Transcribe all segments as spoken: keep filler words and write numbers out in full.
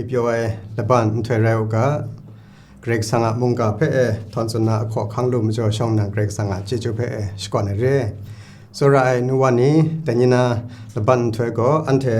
Pyaw ai laban nhtoi rai u ga, Karai Kasang a mungga hpe e htawn tsun na ahkaw ahkang lu majaw shawng nnan Karai Kasang a chyeju hpe e shakawn ai re. Tsawra ai nu wa ni, dai ni na laban nhtoi gaw anhte,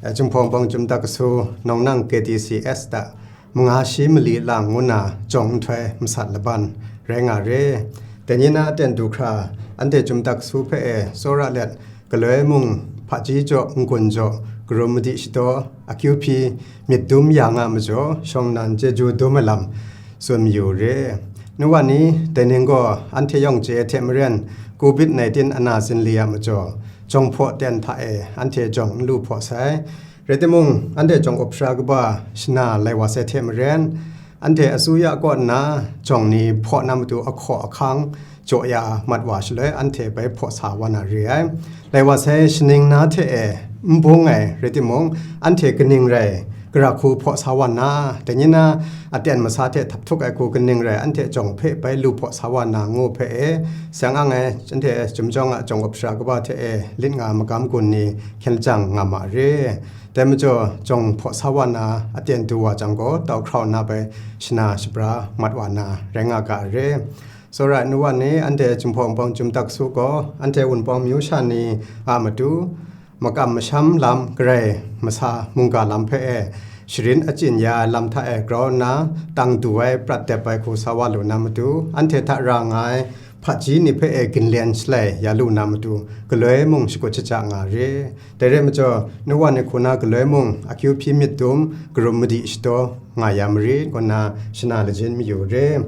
eh, Jinghpaw Wunpawng Chyum Tak Kasu, Nawng Nang K T C S ta manga shi mali lang ngu na jawng nhtoi masat laban rai nga re. Dai ni na aten du hkra, anhte Chyum Tak Kasu hpe e tsawra let, galoi mung, hpaji jaw, n-gun jaw, karum madi shadaw, akyu hpyi, myit dum ya nga majaw, shawng nnan chyeju dum ai lam tsun mayu re. Nu wa ni, dai ning gaw anhte yawng chye ai hte maren, covid nineteen ana zinli a majaw, jawng hpaw ten hta e anhte jawng n lu hpaw sai. Rai timung, anhte jawng up sara kaba shana lai wa sai hte maren, anhte asuya kaw nna jawng ni hpaw na matu ahkaw ahkang jaw ya mat wa shaloi, anhte bai hpaw sa wa na re ai. Lai wa sai shaning na hte e n bung ai rai timung, anhte kaning rai gara hku hpaw sa wa na, dai ni na aten masa hte htak htuk ai hku kaning rai anhte jawng hpe bai lu hpaw sa wa na ngu hpe e, seng ang ai, anhte Chyum Jawng a jawng up sara kaba hte e lit nga magam gun ni hkyen lajang nga ma re. Dai majaw, jawng hpaw sa wa na aten du wa jang gaw, tau hkrau nna bai shana shabra mat wa na rai nga ga re. Tsawra ai nu wa ni, anhte Jinghpaw Wunpawng Chyum Tak Kasu gaw, anhte Wunpawng amyu sha ni a matu, makam masham lam, garai masa mungga lam hpe e sharin achyin ya ai lam hta e grau nna, tang du ai, prat dep ai hku sa wa lu na matu, anhte hta ra nga ai hpaji ni hpe e ginlen shalai ya lu na matu, galoi mung shakut shaja nga re. Dai rai majaw, nu wa ni hku na galoi mung, akyu hpyi myit dum, karum madi shadaw nga ya marit, kaw nna shana lajin mayu re.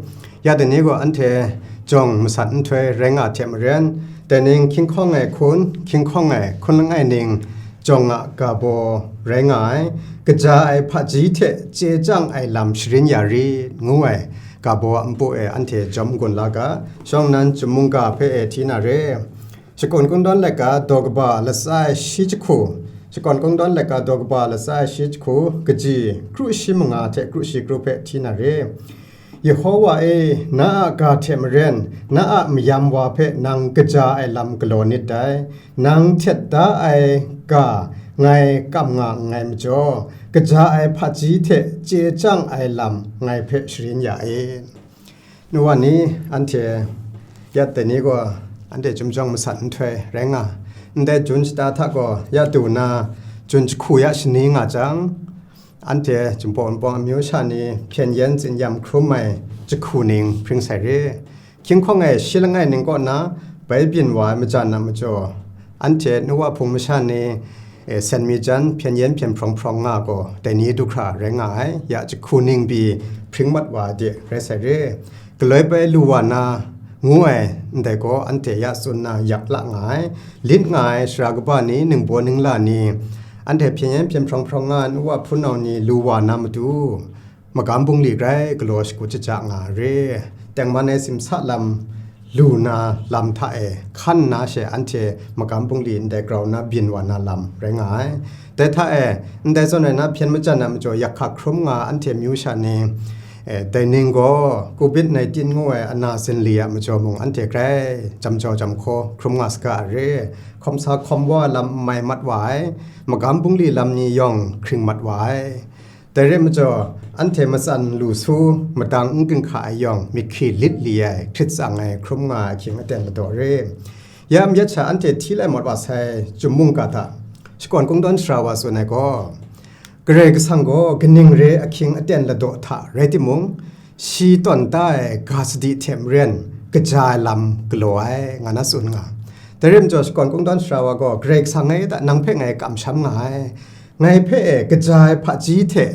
Ya dai ni gaw anhte jawng masat nhtoi rai nga hte maren, dai ning hkying hkawng ai hkun, hkying hkawng ai hkun langai ning jawng a ga baw rai nga ai, kaja ai hpaji hte chye chyang ai lam sharin ya rit, ngu ai ga baw a npu e anhte jawm n-gun la ga, shawng nnan Chyum mungga hpe e hti na re. Shakawn Kungdawn laika daw kaba latsa ai shi jahku, Shakawn Kungdawn laika daw kaba latsa ai shi jahku, kaji kru shi manga hte kru shi kru hpe hti na re. Yehowa e, na a ga hte maren, na a mayam wa hpe nang kaja ai lam galaw nit dai. Nang htet da ai ga ngai kam nga nngai majaw, kaja ai hpaji hte chye chyang ai lam ngai hpe sharin ya e. Nu wa ni, anhte yat dai ni gaw, anhte Chyum Jawng masat nhtoi rai nga, ndai jun shata hta gaw ya du na, jun jahku ya shani nga jang, anhte Jinghpaw Wunpawng amyu sha ni hpyen yen tsin-yam hkrum ai jahku ning hpring sai re. Hkying hkawng e shi langai ning kaw na bai byin wa ai majan a majaw, anhte nu wa hpung masha ni, e, sen mi jan hpyen yen hpyen hprawng hprawng nga gaw, dai ni du hkra rai nga ai, ya jahku ning pyi hpring mat wa ai de rai sai re. Galoi bai lu wa na, ngu ai, ndai gaw anhte ya tsun na yak la nga ai, lit nga ai, sara kaba ni, ningbaw ningla ni, anhte hpyen yen hpyen hprawng hprawng nga ai nu wa hpunau ni lu wa na matu, magam bungli grai galaw shakut shaja nga re, tengman ai simsa lam lu na lam hta e hkan nna she anhte magam bungli ndai grau na byin wa na lam rai nga ai. Dai hta e, ndai zawn rai na hpyen majan ai majaw yak hka hkrum nga anhte myu sha ni, e, dai ning gaw covid nineteen ngu ai ana zinli a majaw mung anhte grai jam jau jam hkaw hkrum nga saga a re. Hkawm sa hkawm wa lam n mai mat wa ai, magam bungli lam ni yawng hkring mat wa ai. Dai rai majaw, anhte matsan lu su, madang n ginhka ai yawng, myit hkri lit li ai, hkrit tsang ai, hkrum nga ai ahkying aten ladaw re. Ya myit sha anhte hti lai mat wa sai, Chyum mungga hta, Shakawn Kungdawn Sara wa tsun ai gaw, Karai Kasang gaw kaning re ahkying aten ladaw hta rai timung, shi tawn da ai ga sadi hte maren, kaja ai lam galaw ai, nga na tsun nga. Dai rai majaw, Shakawn Kungdawn Sara wa gaw, Karai Kasang ngai ta nang hpe ngai kamsham nga ai, ngai hpe e kaja ai hpaji hte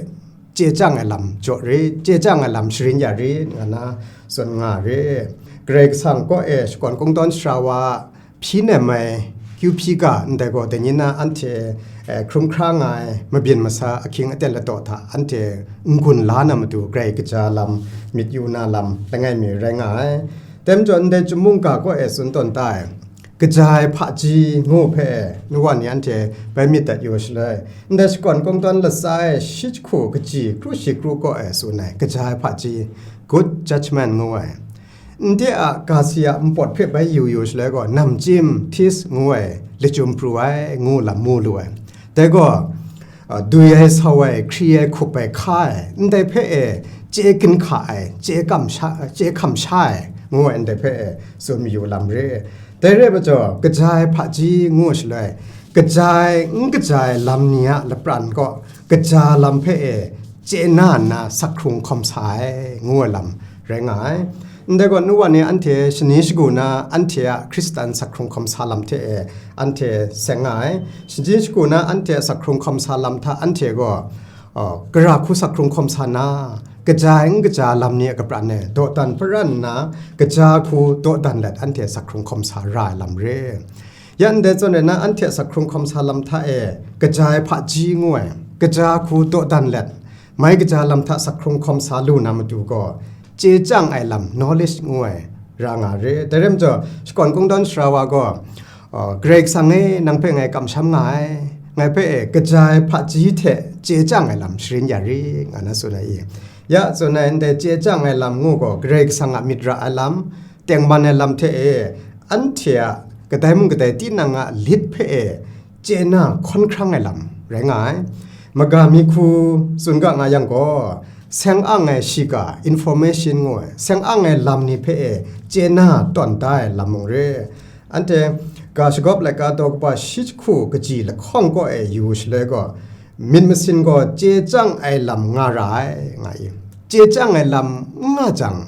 chye chyang ai lam jaw re, chye chyang ai lam sharin ya re, nga na tsun nga re. Karai Kasang kaw e Shakawn Kungdawn Sara wa hpyi nem ai kyu hpyi ga ndai gaw, dai ni na anhte, eh, hkrum hkra nga ai mabyin masa ahkying aten ladaw hta anhte n-gun la na matu, grai kaja lam, myit yu na lam langai mi rai nga ai. Dai majaw, ndai Chyum mungga kaw e tsun tawn ta ai, kaja ai hpaji ngu hpe, nu wa ni anhte bai myit dat yu shaloi, ndai Shakawn Kungdawn latsa e shi jahku kaji kru shi kru kaw e tsun ai, kaja ai hpaji, good judgment ngu ai. Ndai a ga si a npawt hpe bai yu yu shaloi gaw, namchyim, tis ngu ai, lachyum pru ai, ngu lam mu lu ai. Dai gaw, a, dui ai, sau ai, hkri ai, hkup ai, hka ai, ndai hpe e chye ginhka ai, chye kamsha, chye hkamsha ai, ngu ai ndai hpe e tsun mayu lam re. Dai rai majaw, kaja ai hpaji ngu shaloi, kaja ai, n kaja ai lam ni a lapran kaw, kaja lam hpe e chye na nna sak hkrung hkawm sa ai, ngu ai lam rai nga ai. Ndai gaw, nu wa ni anhte shani shagu na anhte a Hkristan sak hkrung hkawm sa lam hte e anhte seng nga ai. Shani shagu na anhte a sak hkrung hkawm sa lam hta anhte gaw, uh, gara hku sak hkrung hkawm sa na, kaja ai n kaja lam ni a kapran e dawdan paran nna, kaja hku dawdan let anhte sak hkrung hkawm sa ra ai lam re. Ya ndai zawn e na anhte a sak hkrung hkawm sa lam hta e kaja ai hpaji ngu ai, kaja hku dawdan let, mai kaja lam hta sak hkrung hkawm sa lu na matu gaw, chye chyang ai lam, knowledge ngu ai, ra nga re. Dai rai majaw, shakawn kungdawn sara wa gaw, uh, Karai Kasang e nang hpe ngai kamsham nga ai, ngai hpe e kaja ai hpaji hte chye chyang ai lam sharin ya ri, nga na tsun ai i. Ya tsun ai ndai chye chyang ai lam ngu gaw, Karai Kasang a myit ra ai lam, tengman ai lam hte e, anhte a kadai mung kadai tinang a lit hpe e chye na hkawn hkrang ai lam rai nga ai. Maga mi hku tsun ga nga yang gaw, seng ang ai shiga, information ngu ai, seng ang ai lam ni hpe e chye na tawn da ai lam mung re. Anhte ga shagawp laika daw kaba shi jahku kaji lahkawng kaw e yu shaloi gaw, myit masin gaw chye chyang ai lam nga ra ai, nga i. Chye chyang ai lam n nga jang,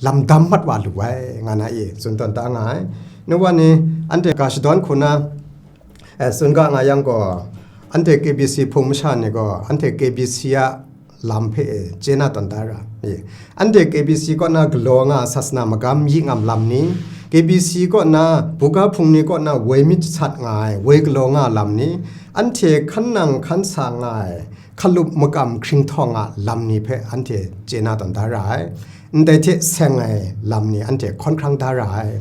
lam dam mat wa lu ai, nga na i tsun tawn da nga ai. Nu wa ni, anhte ga shadawn hku na, eh, tsun ga nga yang gaw, anhte K B C hpung masha ni gaw, anhte K B C a lam hpe e chye na tawn da ra i. Anhte K B C kaw na galaw nga sasana magam yi ngam lam ni, K B C kaw na buga hpung ni kaw na woi myit sat nga ai, woi galaw nga lam ni, anhte hkan nang hkan sa nga ai, hkalup makam hkringhtawng a lam ni hpe anhte chye na tawn da ra ai. Ndai hte seng ai lam ni anhte hkawn hkrang da ra ai.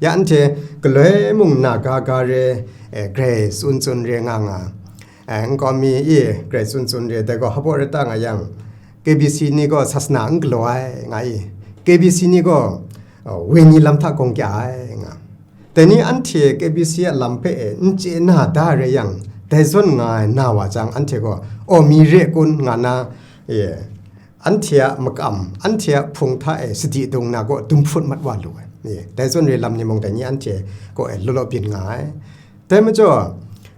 Ya anhte galoi mung na ga ga re, eh, grai tsun tsun re nga nga, eh, nkau mi e grai tsun tsun re, dai gaw hpaw rata nga yang, K B C ni gaw sasana n galaw ai, nga i. K B C ni gaw, oh, wenyi lam hta gawng kya ai, nga. Dai ni anhte K B C a lam hpe e n chye na da rai yang, dai zawn nga ai na wa jang, anhte gaw, aw, mi re kun, nga na, e, anhte a makam, anhte a hpung hta e sadi dung na gaw dum hput mat wa lu ai. E, dai zawn re lam ni mung dai ni anhte kaw e law law byin nga ai. Dai majaw,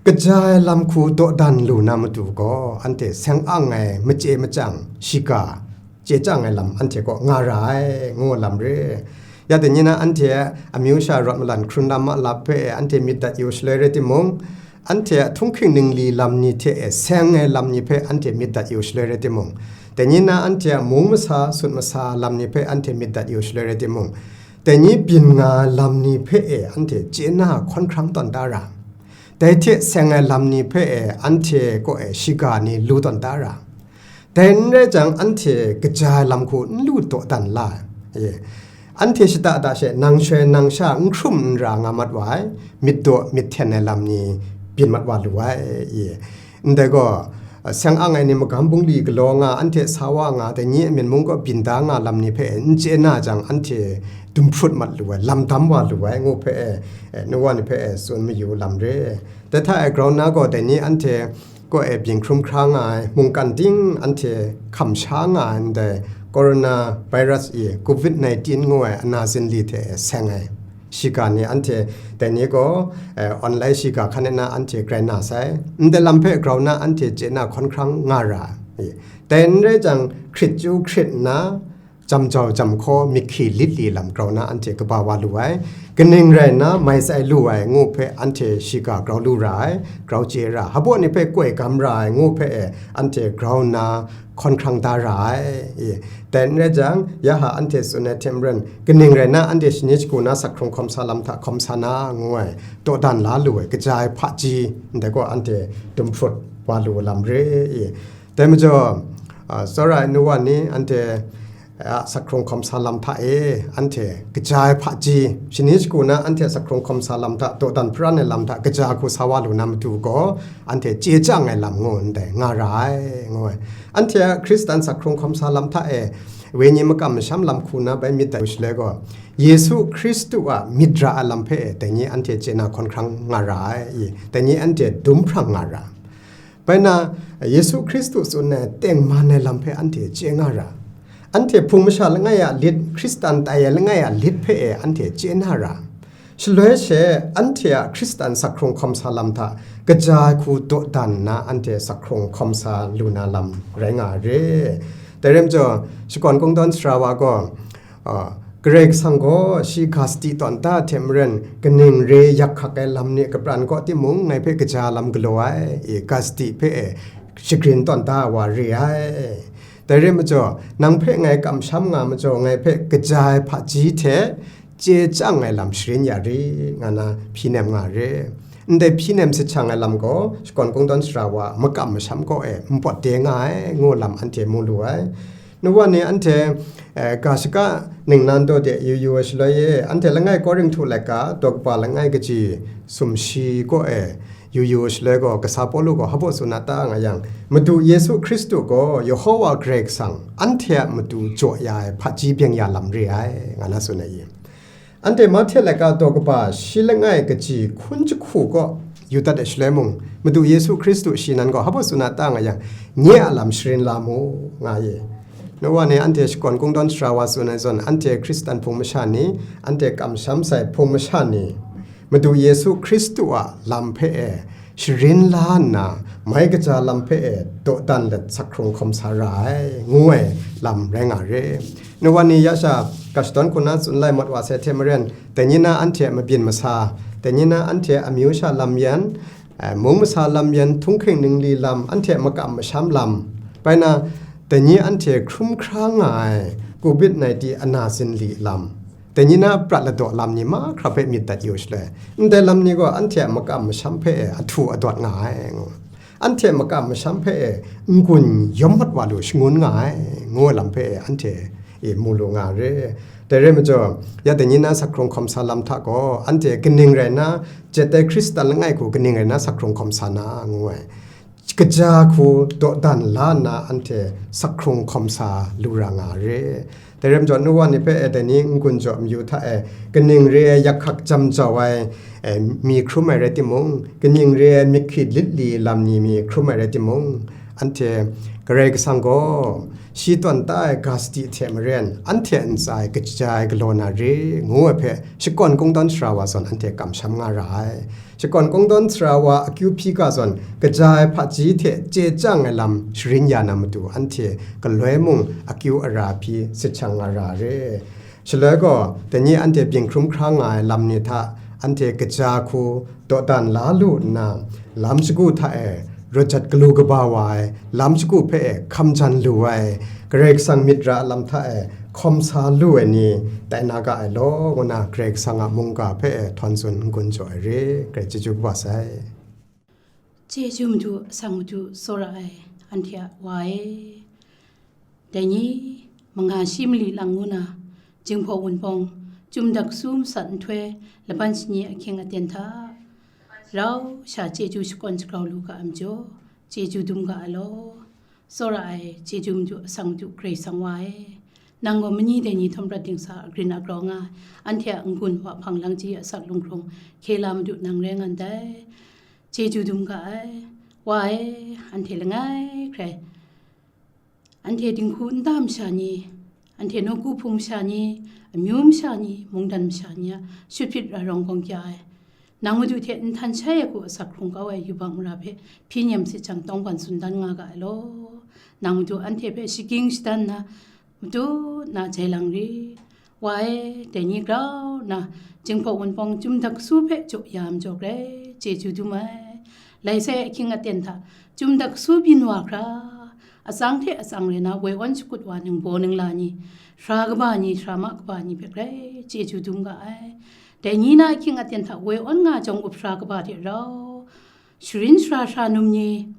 kaja ai lam hku dawdan lu na matu gaw, anhte seng ang ai machye machyang shiga, chye chyang ai lam anhte kaw nga ra ai, ngu lam re. Ya dai ni na anhte a amyu sha rawt malan hkrun lam a lap hpe anhte myit dat yu shaloi rai timung, anhte a htunghking ningli lam ni hte e seng ai lam ni hpe anhte myit dat yu shaloi rai timung, dai ni na anhte a mung masa, sut masa lam ni hpe anhte myit dat yu shaloi rai timung, dai ni byin nga lam ni hpe e anhte chye na hkawn hkrang tawn da ra. Dai hte seng ai lam ni hpe e anhte kaw e shiga ni lu tawn da ra. Dai n rai jang, anhte kaja ai lam hku n lu dawdan la ai. Anhte shada da she nang shoi nang sha n hkrum n ra nga mat wa ai, myit daw myit hten ai lam ni byin mat wa lu ai. Ndai gaw, seng ang ai ni magam bungli galaw nga, anhte sa wa nga, dai ni a myen mung kaw byin da nga lam ni hpe n chye na jang, anhte dum hprut mat lu ai, lam dam wa lu ai, ngu hpe e, e, nu wa ni hpe e tsun mayu lam re. Dai hta e grau nna gaw, dai ni anhte kaw e byin hkrum hkra nga ai, mungkan ting anhte hkam sha nga ai ndai corona virus i, covid nineteen ngu ai ana zinli hte e seng ai shiga ni anhte dai ni gaw, eh, online shiga hkan e na anhte grai na sai. Ndai lam hpe grau nna anhte chye na hkawn hkrang nga ra ai. Dai n rai jang, hkrit chyu hkrit nna, jam jau jam hkaw, myit hki lit li lam grau nna anhte kaba wa lu ai. Kaning rai nna, mai tsai lu ai ngu hpe anhte shiga grau lu ra ai, grau chye ra, hpaw ni hpe koi gam ra ai ngu hpe e anhte grau nna hkawn hkrang da ra ai. I, dai n rai jang, ya ha anhte tsun ai hte maren, kaning rai nna, anhte shani shagu na sak hkrung hkawm sa lam hta hkawm sa na ngu ai, dawdan la lu ai, kaja ai hpaji, ndai gaw anhte dum hprut wa lu lam re i. Dai majaw, a, tsawra ai nu wa ni, anhte a sak hkrung hkawm sa lam hta e, anhte kaja ai hpaji, shani shagu na anhte a sak hkrung hkawm sa lam hta, dawdan hparan ai lam hta, kaja hku sa wa lu na matu gaw, anhte chye chyang ai lam ngu ndai nga ra ai, ngu ai. Anhte a Hkristan sak hkrung hkawm sa lam hta e, wenyi makam masham lam hku na bai myit dat yu shaloi gaw, Yesu Hkristu a myit ra ai lam hpe e, dai ni anhte chye na hkawn hkrang nga ra ai, i, dai ni anhte dum hprang nga ra. Bai na, Yesu Hkristu tsun ai tengman ai lam hpe anhte chye nga ra. Anhte Hpung masha langai a lit, Hkristan tai ai langai a lit hpe e anhte chye na ra. Shaloi she, anhte a Hkristan sakhkrung hkawm sa lam hta kaja ai hku dawdan nna anhte sakhkrung hkawm sa lu na lam rai nga re. Dai rai majaw, shakawn kungdawn sara wa gaw, a, Karai Kasang gaw shi ga sadi tawn da hte maren, kaning re yak hkak ai lam ni kapran kaw timung, ngai hpe kaja lam galaw ai, i, ga sadi hpe e shagrin tawn da wa re ai. Dai rai majaw, nang hpe ngai kamsham nga majaw, ngai hpe kaja ai hpaji hte chye chyang ai lam sharin ya ri, nga na hpyi nem nga re. Ndai hpyi nem sahchang ai lam gaw, shakawn kungdawn sara wa makam masham kaw e npawt de nga ai, ngu lam anhte mu lu ai. Nuwa ni anhte, eh, ga shaka ningnan daw de yu yu ai shaloi e, anhte langai Korinhtu laika daw kaba langai kaji sumshi kaw e yu yu ai shaloi gaw, kasa Pawlu gaw hpa baw tsun a ta nga yang, Madu Yesu Hkristu gaw Yehowa Karai Kasang anhte a matu jaw ya ai hpaji byeng ya lam re ai, nga na tsun ai i. Anhte Mahte laika daw kaba shi langai kaji hkun jahku kaw yu dat ai shaloi mung, Madu Yesu Hkristu shi nan gaw hpa baw tsun a ta nga yang, nye a lam sharin la mu, nga ye. Nuwa ni anhte shakawn kungdawn sara wa tsun ai zawn, anhte Hkristan hpung masha ni, anhte kamsham sai hpung masha ni, Madu Yesu Hkristu a lam hpe e sharin la nna, mai kaja lam hpe e dawdan let sakhkrung hkawm sa ra ai, ngu ai lam rai nga re. Nuwa ni ya sha, ga shadawn hku na tsun lai mat wa sai hte maren, dai ni na anhte a mabyin masa, dai ni na anhte a amyu sha lam yan, eh, mung masa lam yan, htunghking ningli lam, anhte a makam masham lam, bai na, dai ni anhte hkrum hkra nga ai covid nineteen ana zinli lam, dai ni na prat ladaw lam ni mahkra hpe myit dat yu shaloi, ndai lam ni gaw anhte a makam masham hpe e ahtu adawt nga ai, ngu. Anhte a makam masham hpe e n-gun yawm mat wa lu shangun nga ai, ngu ai lam hpe e anhte e mu lu nga re. Dai rai majaw, ya dai ni na sakhkrung hkawm sa lam hta gaw, anhte kaning rai na, jet ai Hkristan langai hku kaning rai na sakhkrung hkawm sa na, ngu ai. Kaja hku dawdan la nna anhte sakhkrung hkawm sa lu ra nga re. Dai rai majaw, nuwa ni hpe e dai ni n-gun jaw mayu hta e, kaning re ai yak hkak jam jau ai, e, mi hkrum ai rai timung, kaning re ai myit hkrit lit li lam ni mi hkrum ai rai timung, anhte Karai Kasang gaw shi tawn da ai ga sadi hte maren, anhte a ntsa e kaja ai galaw na re, ngu ai hpe shakawn kungdawn sara wa zawn anhte kamsham nga ra ai. Shakawn kungdawn sara wa akyu hpyi ga zawn, kaja ai hpaji hte chye chyang ai lam sharin ya na matu, anhte galoi mung akyu ara hpyi sahchang nga ra re. Shaloi gaw, dai ni anhte byin hkrum hkra nga ai lam ni hta, anhte kaja hku dawdan la lu nna, lam shagu hta e raw jat galu kaba wa ai, lam shagu hpe e hkam jan lu ai, Karai Kasang myit ra lam hta e hkawm sa lu ai ni tai na ga ai law, ngu na Karai Kasang a mungga hpe e htawn tsun n-gun jaw ai re. Karai chyeju kaba sai. Chyeju Madu, asak Madu, tsawra ai anhte a Wa e, dai ni manga shi mali lang ngu na, Jinghpaw Wunpawng, Chyum Daksu masat nhtoi laban shani ahkying aten hta, rau sha chyeju shakawn shagrau lu ga ai majaw, chyeju dum ga ai law. Tsawra ai, chyeju Madu, asak Madu, Karai Kasang Wa e, nang gaw mani dai ni htum prat dingsa agrin agrau nga ai, anhte a n-gun wa hpang lang ji asak lunghkrung hkye la Madu nang rai nga ndai. Chyeju dum ga ai, Wa e, anhte langai hkrai, anhte dinghku nta masha ni, anhte nawku hpung masha ni, amyu masha ni, mungdan masha ni a shut hpyit ra rawng gawng kya ai, nang Madu hte nhtan shai ai hku asak hkrung kau ai yubak mara hpe hpyi nem sit jang, tawngban tsun dan nga ga ai law. Nang Madu anhte hpe shagying shadan na, matu na jai lang ri. Wa e, dai ni grau na, Jinghpaw Wunpawng Chyum Daksu hpe jaw ya majaw grai chyeju dum ai. Lai sai ahkying aten hta, Chyum Daksu byin wa hkra, atsang hte atsang rai na woi awn shakut wa ningbaw ningla ni, sara kaba ni, sara ma kaba ni hpe grai chyeju dum ga ai. Dai ni na ahkying aten hta woi awn nga jawng up sara kaba hte rau, sharin sara sara num ni,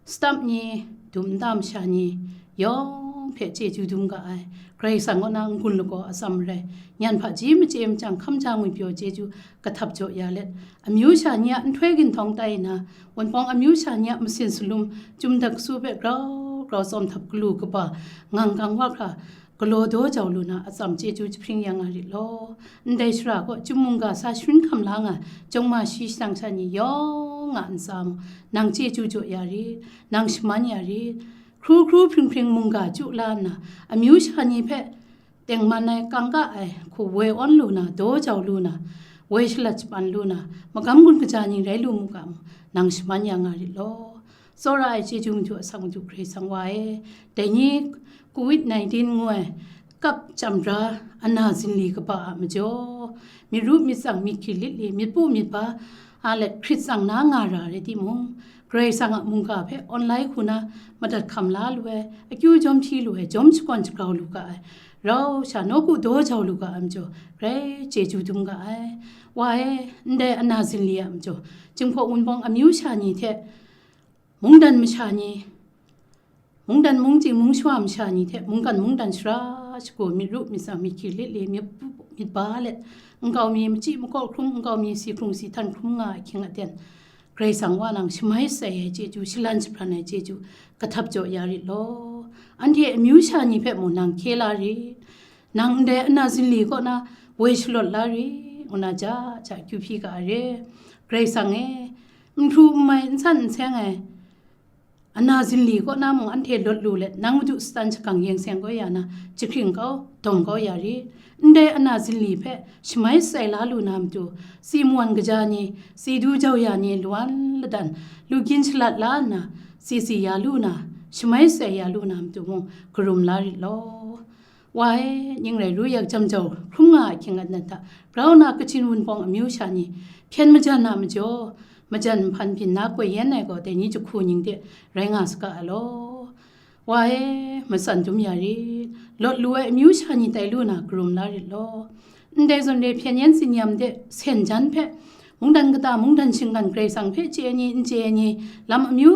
stap ni, dum nta masha ni yawng hpe chyeju dum ga ai. Karai Kasang kaw na n-gun lagaw atsam rai, nyan hpaji machye machyang hkam ja ngwi pyaw chyeju kahtap jaw ya let, amyu sha ni a nhtoi ginhtawng tai nna, Wunpawng amyu sha ni a masin salum Chyum Daksu hpe grau grau tsawm htap galu kaba ngang kang wa hkra, galaw daw jau lu na atsam chyeju jahpring ya nga rit law. Ndai shara kaw Chyum mungga sa sharin hkam la nga, jawng ma shi shadang sha ni yawng nga ntsa mung, nang chyeju jaw ya rit, nang shaman ya rit. Hkru hkru hpring hpring mungga chyu la nna, amyu sha ni hpe tengman ai, kangka ai hku woi awn lu na, daw jau lu na, woi shalat shapan lu na, magam gun kaja ni rai lu mu ga mung, nang shaman ya nga rit law. Tsawra ai chyeju Madu a asak Madu Karai Kasang Wa e, dai ni covid nineteen ngu ai kap chyam bra ana zinli kaba a majaw, myit ru myit tsang myit hkri lit li, myit pu myit ba a let hkrit tsang na nga ra rai timung, Karai Kasang a mungga hpe online hku na madat hkam la lu ai, akyu jawm hpyi lu ai, jawm shakawn shagrau lu ga ai, rau sha nawku daw jau lu ga ai majaw, grai chyeju dum ga ai. Wa e, ndai ana zinli a majaw, Jinghpaw Wunpawng amyu sha ni hte, mungdan masha ni, mungdan mungchying mungshawa masha ni hte mungkan mungdan shara shagu myit ru myit tsang myit hkri lit li myit, myit ba let, nkau mi machyi makaw hkrum, nkau mi si hkrung si htan hkrum nga ai ahkying aten, Karai Kasang Wa nang shamai shatsai ai chyeju, shalan shapran ai chyeju, kahtap jaw ya rit law. Anhte amyu sha ni hpe mung nang hkye la rit. Nang ndai ana zinli kaw na woi shalawt la rit, ngu na ja ja akyu hpyi ga ai re. Karai Kasang e, n hpru n mai, n san n seng ai ana zinli kaw na mung anhte lawt lu let, nang Madu Satan shakang yeng seng kau ya na, jahkring kau, dawm kau ya rit. Ndai ana zinli hpe shamai shatsai la lu na matu, si mawan kaja ni, si du jau ya ni, lawan ladan, lu gyin shalat la nna, si si ya lu na, shamai shatsai ya lu na matu mung, karum la rit law. Wa e, ning rai ru yak jam jau hkrum nga ai ahkying aten hta, grau na Kachin Wunpawng amyu sha ni, hpyen majan a majaw, majan nhpan byin na koi yan ai gaw, dai ni jahku ning de rai nga saga ai law. Wa e, matsan dum ya rit, lawt lu ai amyu sha ni tai lu na, karum la rit law. Ndai zawn re hpyen yan tsinyam de sen jan hpe, mungdan kata, mungdan shinggan Karai Kasang hpe chye ai ni, n chye ai ni, lam amyu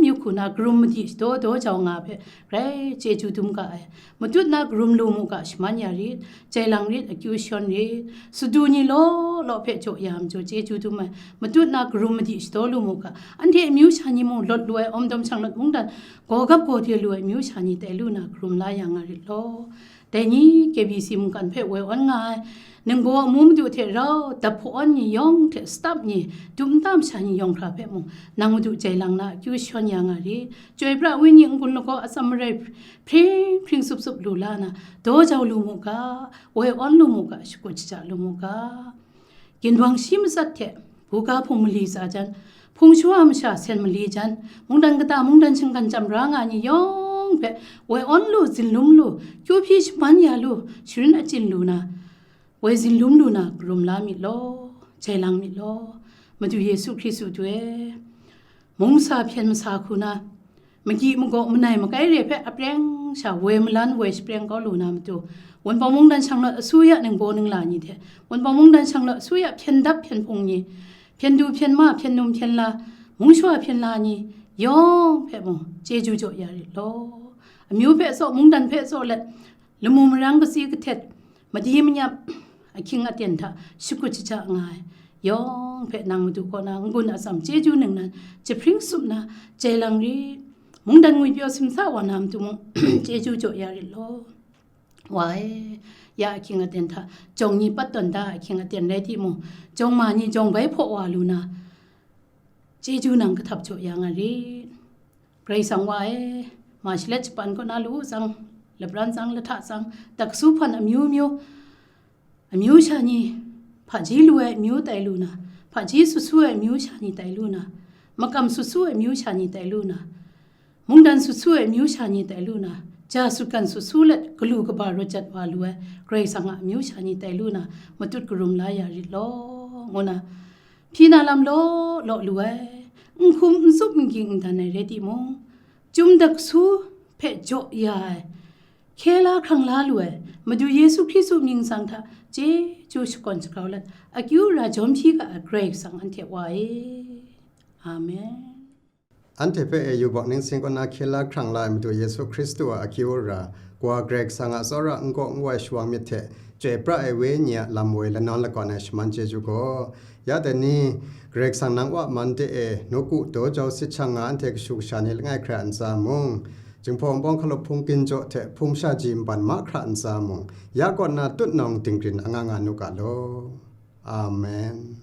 myu hku na karum madi shadaw daw jau nga hpe, grai chyeju dum ga ai. Matut na karum lu mu ga, shaman ya rit, jai lang rit, akyu shawn rit, sadu ni law law hpe jaw ya majaw chyeju dum ai. Matut na karum madi shadaw lu mu ga, anhte amyu sha ni mung lawt lu ai, awm dawm shang lawt mungdan, gaw gap gaw de lu ai amyu sha ni tai lu na, karum la ya nga rit law. Dai ni K B C mungkan hpe woi awn nga ai, ningbaw amu madu hte rau dap hpaw awn ni yawng hte stap ni, dum nta masha ni yawng hkra hpe mung, nang Madu jai lang na akyu shawn ya nga rit. Chyoi pra ai wenyi n-gun lagaw atsam marai hpring hpring sup sup lu la na, daw jau lu mu ga, woi awn lu mu ga, shakut shaja lu mu ga. Ginwang shi matsat hte, buga hpung mali tsa jan, hpung shawa masha sen mali jan, mungdan kata, mungdan shinggan jam ra nga ai ni yawng hpe, woi awn lu, zinlum lu, kyu hpyi shaman ya lu, sharin achyin lu na, woi zinlum lu na, karum la myit law, jai lang myit law. Madu Yesu Hkristu du e, mungsa hpyen masa hku na, magyi magaw manai makai re hpe apreng sha woi malan woi shapreng kau lu na matu, Wunpawng mungdan shanglawt asuya ningbaw ningla ni hte, Wunpawng mungdan shanglawt asuya hpyen dap hpyen hpung ni, hpyen du hpyen ma, hpyen num hpyen la, mungshawa hpyen la ni yawng hpe mung chyeju jaw ya rit law. Amyu hpe tsaw, mungdan hpe tsaw let, lamu marang katsi kahtet, madi manyap ahkying aten hta shakut shaja nga ai yawng hpe nang Madu kaw na n-gun atsam chyeju ningnan jahpring sup na jai lang rit, mungdan ngwipyaw simsa wa na matu mung chyeju jaw ya rit law. Wa e, ya ahkying aten hta jawng ni pat tawn da ahkying aten rai timung, jawng ma ni jawng bai hpaw wa lu na, chyeju nang kahtap jaw ya nga rit. Karai Kasang Wa e, ma shalet shapan kaw na lu tsang, lapran tsang, lahta tsang, taksu hpan amyu myu, amyu sha ni, hpaji lu ai amyu tai lu na, hpaji susu ai amyu sha ni tai lu na, makam susu ai amyu sha ni tai lu na, mungdan susu ai amyu sha ni tai lu na, ja sutgan susu let galu kaba rawt jat wa lu ai Karai Kasang a amyu sha ni tai lu na, matut karum la ya rit law, ngu na, hpyi na lam law law lu ai, n hkum n tsup n ging n dan ai rai timung, Chyum taksu hpe jaw ya ai, hkye la hkrang la lu ai, Madu Yesu Hkristu mying tsang hta chyeju shakawn shagrau let, akyu ra jawm hpyi ga ai Karai Kasang anhte Wa e. Amen. Anhte hpe e yubak ningsing kaw na hkye la hkrang la ai Madu Yesu Hkristu a akyu ra, Kawa Karai Kasang a tsawra n kaw n wai shawang myit hte, chyoi pra ai Wenyi a lam woi lanawn lakawn ai shaman chyeju gaw, ya dai ni, Karai Kasang nang Wa man de e, nawku daw jau sit shang nga anhte kashu kasha ni langai hkrai a ntsa mung, Jinghpaw Wunpawng hkalup hpung ginjaw hte hpung shaji nban mahkra ntsa mung, ya kaw na tutnawng dinggrin anga nga nu ga law. Amen.